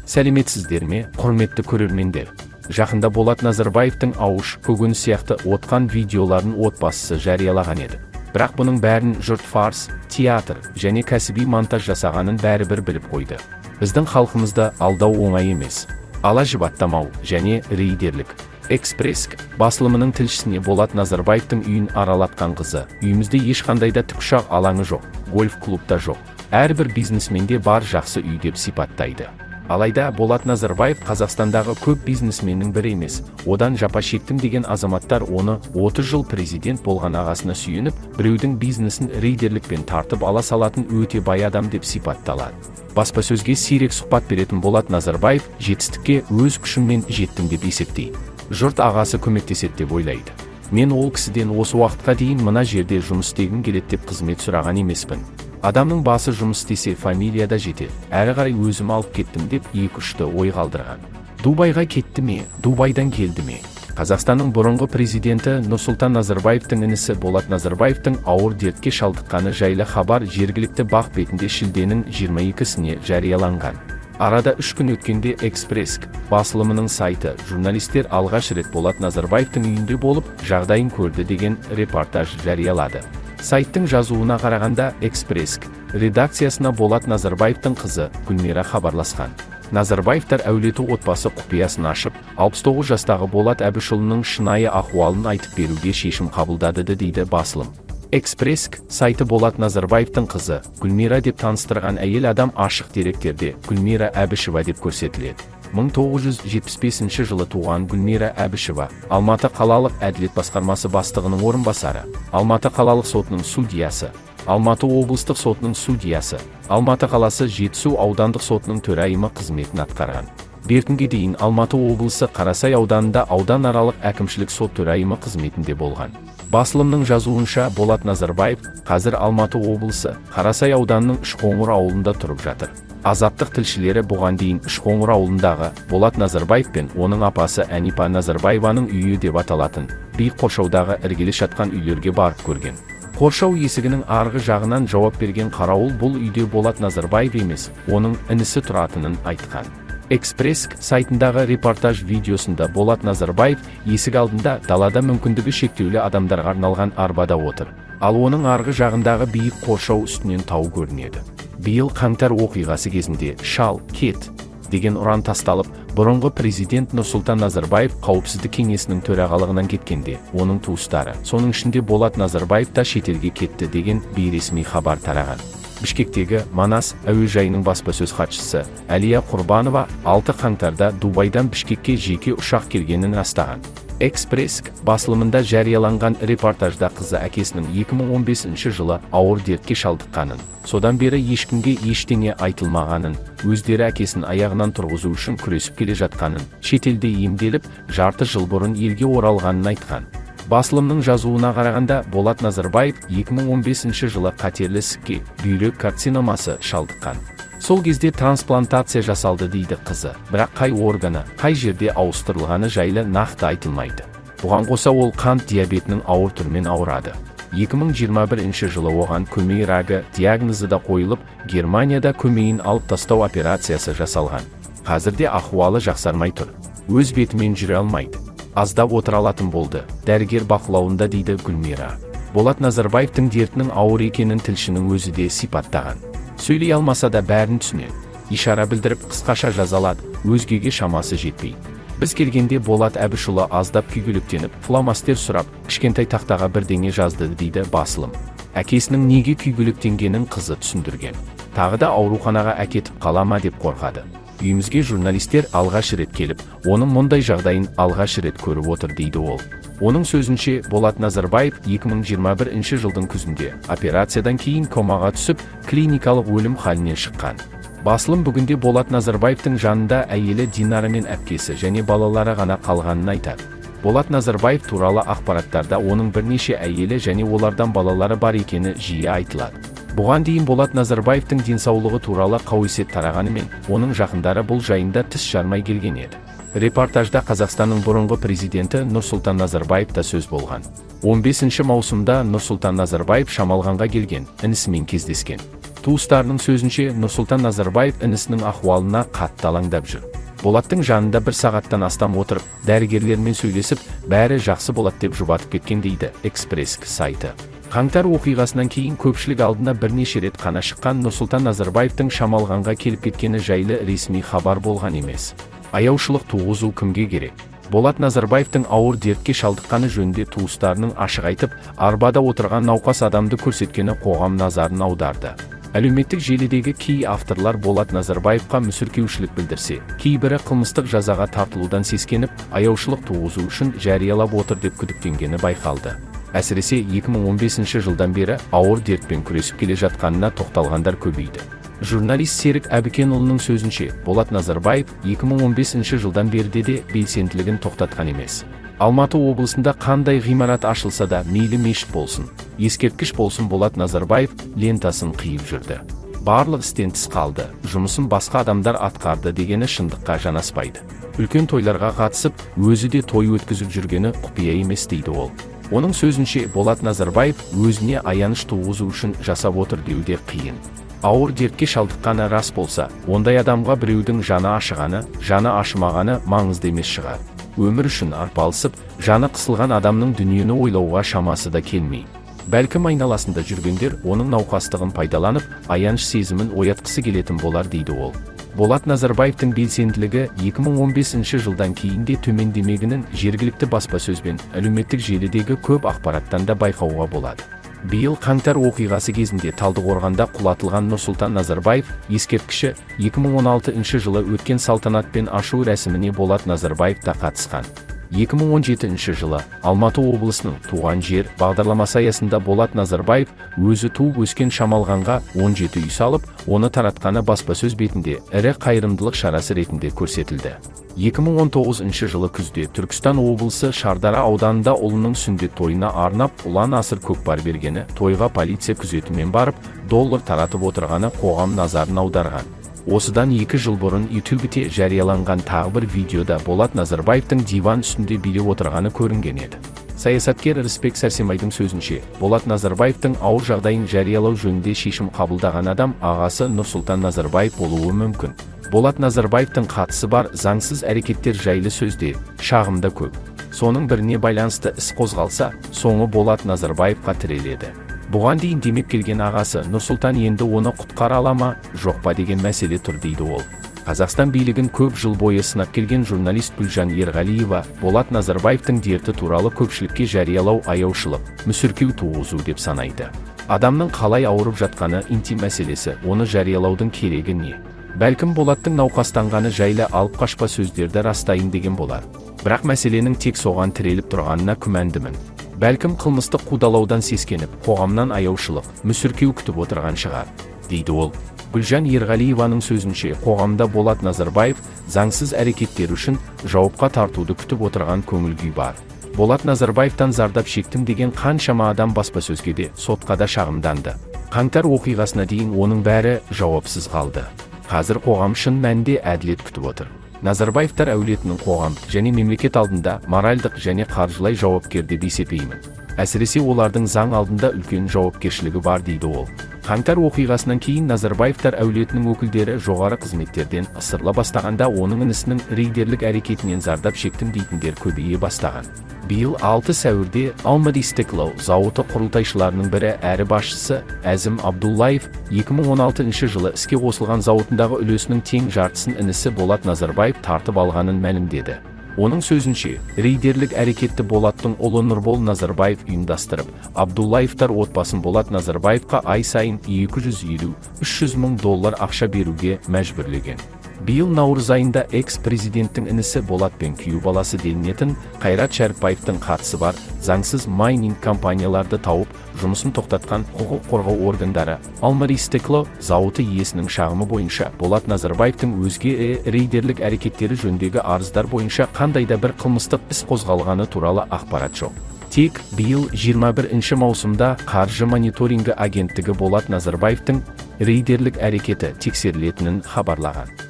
Сәлеметсіздер ме, құрметті көрермендер! Жақында Болат Назарбаевтың ауыш, көкөніс сияқты отқан видеоларын отбасысы жариялаған еді. Бірақ бұның бәрін жұрт фарс, театр және кәсіби монтаж жасағанын бәрібір біліп қойды. Біздің халқымызды алдау оңай емес. Ала жіп аттамау және рейдерлік. «Экспресс» басылымының тілшісіне Болат Назарбаевтың үйін аралатқан қызы: «Үйімізде ешқандай да тікұшақ алаңы жоқ, гольф клуб та жоқ. Әрбір бизнесменде бар жақсы үй», – деп сипаттайды. Алайда Болат Назарбаев Қазақстандағы көп бизнесменнің бірі емес. Одан жапа шектім деген азаматтар оны 30 жыл президент болған ағасына сүйеніп, біреудің бизнесін рейдерлікпен тартып ала салатын өте бай адам деп сипатталады. Баспасөзге сирек сұхбат беретін Болат Назарбаев жетістікке өз күшіммен жеттім деп есептейді. Жұрт ағасы көмектеседі деп ойлайды. «Мен ол кісіден осы уақытқа дейін мына жерде жұмыс істегім келеді деп қызмет сұраған емеспін. Адамның басы жұмыс істесе, фамилия да жетеді. Әрі қарай өзім алып кеттім», – деп екі ұшты ой қалдырған. Дубайға кетті ме, Дубайдан келді ме? Қазақстанның бұрынғы президенті Нұрсұлтан Назарбаевтың інісі Болат Назарбаевтың ауыр дертке шалдыққаны жайлы хабар жергілікті БАҚ бетінде шілденің 22-сіне жарияланған. Арада 3 күн өткенде «Экспресс» басылымының сайты «Журналистер алғаш рет Болат Назарбаевтың үйінде болып, жағдайын көрді» деген репортаж жариялады. Сайттың жазуына қарағанда, «Экспресс» редакциясына Болат Назарбаевтың қызы Гүлмира хабарласқан. Назарбаевтар әулеті отбасы құпиясын ашып, 69 жастағы Болат Әбішұлының шынайы ахуалын айтып беруге шешім қабылдады, дейді басылым. «Экспресс» сайты Болат Назарбаевтың қызы Гүлмира деп таныстырған әйел адам ашық деректерде Гүлмира Әбішева деп көрсетіледі. 1975 жылы туған Гүлмира Әбішева Алматы қалалық әділет басқармасы бастығының орынбасары, Алматы қалалық сотының судьясы, Алматы облыстық сотының судьясы, Алматы қаласы Жетісу аудандық сотының төрайымы қызметін атқарған. Бертінге дейін Алматы облысы Қарасай ауданында ауданаралық әкімшілік сот төрайымы қызметінде болған. Басылымның жазуынша, Болат Назарбаев қазір Алматы облысы Қарасай ауданының Үшқоңыр ауылында тұрып жатыр. Азаттық тілшілері бұған дейін Үшқоңыр ауылындағы Болат Назарбаев пен оның апасы Әнипа Назарбаеваның үйі деп аталатын биік қоршаудағы іргелес жатқан үйлерге барып көрген. Қоршау есігінің арғы жағынан жауап берген қарауыл бұл үйде Болат Назарбаев емес, оның інісі тұратынын айтқан. «Экспресс» сайтындағы репортаж видеосында Болат Назарбаев есік алдында далада мүмкіндігі шектеулі адамдарға арналған арбада отыр. Ал оның арғы жағындағы биік қоршау үстінен тау көрінеді. Биыл қаңтар оқиғасы кезінде «Шал, кет» деген ұран тасталып, бұрынғы президент Нұрсұлтан Назарбаев Қауіпсіздік кеңесінің төрағалығынан кеткенде, оның туыстары, соның ішінде Болат Назарбаев та шетелге кетті деген бейресми хабар тараған. Бішкектегі Манас әуежайының баспасөз хатшысы Әлия Құрбанова 6 қаңтарда Дубайдан Бішкекке жеке ұшақ келгенін растаған. «Экспресс» басылымында жарияланған репортажда қызы әкесінің 2015 жылы ауыр дертке шалдыққанын, содан бері ешкімге ештеңе айтылмағанын, өздері әкесін аяғынан тұрғызу үшін күресіп келе жатқанын, шетелде емделіп, жарты жыл бұрын елге оралғанын айтқан. Басылымның жазуына қарағанда, Болат Назарбаев 2015 жылы қатерлі ісікке, бүйрек карциномасы, шалдыққан. Сол кезде трансплантация жасалды дейді қызы, бірақ қай органы, қай жерде ауыстырылғаны жайлы нақты айтылмайды. Бұған қоса ол қант диабетінің ауыр түрімен ауырады. 2021 жылы оған көмей рагы диагнозы да қойылып, Германияда көмейін алып тастау операциясы жасалған. Қазірде ахуалы жақсармай тұр. Өз бетімен жүре алмайды. Аздап отыра алатын болды, дәрігер бақылауында, дейді Гүлмира. Болат Назарбаевтың дертінің ауыр екенін тілшінің өзі де сипаттаған. Сөйлей алмаса да, бәрін түсінеді. Ишара білдіріп, қысқаша жаза алады, өзгеге шамасы жетпейді. Біз келгенде Болат Әбішұлы аздап күйгелектеніп, фломастер сұрап, кішкентай тақтаға бірдеңе жазды, дейді басылым. Әкесінің неге күйгелектенгенін қызы түсіндірген. Тағы да ауруханаға әкетіп қала ма деп қорқады. Үйімізге журналистер алғаш рет келіп, оның мұндай жағдайын алғаш рет көріп отыр, дейді ол. Оның сөзінше, Болат Назарбаев 2021 жылдың күзінде операциядан кейін комаға түсіп, клиникалық өлім халінен шыққан. Басылым бүгінде Болат Назарбаевтың жанында әйелі Динара мен әпкесі және балалары ғана қалғанын айтады. Болат Назарбаев туралы ақпараттарда оның бірнеше әйелі және олардан балалары бар екені жиі айтылады. Бұған дейін Болат Назарбаевтың денсаулығы туралы қауесет тарағанымен, оның жақындары бұл жайында тіс жармай келген еді. Репортажда Қазақстанның бұрынғы президенті Нұрсұлтан Назарбаев та сөз болған. 15 маусымда Нұрсұлтан Назарбаев Шамалғанға келген, інісімен кездескен. Туыстарының сөзінше, Нұрсұлтан Назарбаев інісінің ахуалына қатты алаңдап жүр. Болаттың жанында бір сағаттан астам отырып, дәрігерлермен сөйлесіп, бәрі жақсы болады деп жұбатып кеткен, дейді Экспресс сайты. Қаңтар оқиғасынан кейін көпшілік алдына бірнеше рет қана шыққан Нұрсұлтан Назарбаевтың Шамалғанға келіп кеткені жайлы ресми хабар болған емес. Аяушылық туғызу кімге керек? Болат Назарбаевтың ауыр дертке шалдыққаны жөнінде туыстарының ашық айтып, арбада отырған науқас адамды көрсеткені қоғам назарын аударды. Әлеуметтік желідегі кей авторлар Болат Назарбаевқа мүсіркеушілік білдірсе, кейбірі қылмыстық жазаға тартылудан сескеніп, аяушылық туғызу үшін жариялап отыр деп күдіктенгені байқалды. Әсіресе 2015 жылдан бері ауыр дертпен күресіп келе жатқанына тоқталғандар көбейді. Журналист Серік Әбікенұлының сөзінше, Болат Назарбаев 2015 жылдан бері де белсенділігін тоқтатқан емес. Алматы облысында қандай ғимарат ашылса да, мейлі мешіт болсын, ескерткіш болсын, Болат Назарбаев лентасын қиып жүрді. Барлық істен тыс қалды, жұмысын басқа адамдар атқарды дегені шындыққа жанаспайды. Үлкен тойларға қатысып, өзі де той өткізіп жүргені құпия емес, дейді ол. Оның сөзінше, Болат Назарбаев өзіне аяныш туғызу үшін жасап отыр деу де қиын. Ауыр дертке шалдыққаны рас болса, ондай адамға біреудің жаны ашығаны, жаны ашымағаны маңызды емес шығар. Өмір үшін арпалысып, жаны қысылған адамның дүниені ойлауға шамасы да келмей. Бәлкім, айналасында жүргендер оның науқастығын пайдаланып, аяныш сезімін оятқысы келетін болар, дейді ол. Болат Назарбаевтың белсенділігі 2015 жылдан кейін де төмендемегенін жергілікті баспасөз бен әлеуметтік желідегі көп ақпараттан да байқауға болады. Биыл қаңтар оқиғасы кезінде Талдықорғанда құлатылған Нұрсұлтан Назарбаев ескерткіші 2016 жылы өткен салтанатпен ашу рәсіміне Болат Назарбаев та қатысқан. 2017 жылы Алматы облысының «Туған жер» бағдарламасы аясында Болат Назарбаев өзі туып өскен Шамалғанға 17 үй салып, оны таратқаны баспасөз бетінде ірі қайырымдылық шарасы ретінде көрсетілді. 2019 жылы күзде Түркістан облысы Шардара ауданында ұлының сүндет тойына арнап ұлан асыр көкпар бергені, тойға полиция күзетімен барып, доллар таратып отырғаны қоғам назарын аударған. Осыдан 2 жыл бұрын YouTube-те жарияланған тағы бір видеода Болат Назарбаевтың диван үстінде билеп отырғаны көрінген еді. Саясаткер Рысбек Сәрсенбайдың сөзінше, Болат Назарбаевтың ауыр жағдайын жариялау жөнінде шешім қабылдаған адам ағасы Нұрсұлтан Назарбаев болуы мүмкін. Болат Назарбаевтың қатысы бар заңсыз әрекеттер жайлы сөзде, шағымда көп. Соның біріне байланысты іс қозғалса, соңы Болат Назарбаевқа тіреледі. Бұған дейін демеп келген ағасы Нұрсұлтан енді оны құтқара ала ма, жоқ па деген мәселе тұр, дейді ол. Қазақстан билігін көп жыл бойы сынап келген журналист Гүлжан Ерғалиева Болат Назарбаевтың дерті туралы көпшілікке жариялау аяушылық, мүсіркеу туғызу деп санайды. Адамның қалай ауырып жатқаны интим мәселесі, оны жариялаудың керегі не? Бәлкім, Болаттың науқастанғаны жайлы алып қашпа сөздерді растайын деген болар. Бірақ мәселенің тек соған тіреліп тұрғанына күмәндімін. Бәлкім, қылмыстық қудалаудан сескеніп, қоғамнан аяушылық, мүсіркеу күтіп отырған шығар, дейді ол. Гүлжан Ерғалиеваның сөзінше, қоғамда Болат Назарбаев заңсыз әрекеттері үшін жауапқа тартуды күтіп отырған көңіл күй бар. Болат Назарбаевтан зардап шектім деген қаншама адам баспасөзге де, сотқа да шағымданды. Қаңтар оқиғасына дейін оның бәрі жауапсыз қалды. Қазір қоғам шын мәнінде әділет күтіп отыр. Назарбаевтар әулетінің қоғам және мемлекет алдында моральдық және қаржылай жауапкер деп есептеймін. Әсіресе олардың заң алдында үлкен жауапкершілігі бар, дейді ол. Қаңтар оқиғасынан кейін Назарбаевтар әулетінің өкілдері жоғары қызметтерден ысырыла бастағанда, оның інісінің рейдерлік әрекетінен зардап шектім дейтіндер көбейе бастаған. Биыл 6 сәуірде Алматы Стекло зауыты құрылтайшыларының бірі әрі басшысы Әзім Абдуллаев 2016 жылы іске қосылған зауытындағы үлесінің тең жартысын інісі Болат Назарбаев тартып алғанын мәлімдеді. Оның сөзінше, рейдерлік әрекетті Болаттың ұлы Нұрбол Назарбаев ұйымдастырып, Абдуллаевтар отбасын Болат Назарбаевқа ай сайын 250-300 мың доллар ақша беруге мәжбүрлеген. Биыл наурыз айында экс-президенттің інісі Болат пен күйеу баласы делінетін Қайрат Шәріпбаевтың қатысы бар заңсыз майнинг компанияларды тауып, жұмысын тоқтатқан құқық қорғау органдары Алматы Стекло зауыты иесінің шағымы бойынша Болат Назарбаевтың өзге рейдерлік әрекеттері жөніндегі арыздар бойынша қандай да бір қылмыстық іс қозғалғаны туралы ақпарат жоқ. Тек биыл 21 маусымда Қаржы мониторингі агенттігі Болат Назарбаевтың рейдерлік әрекеті тексерілетінін хабарлаған.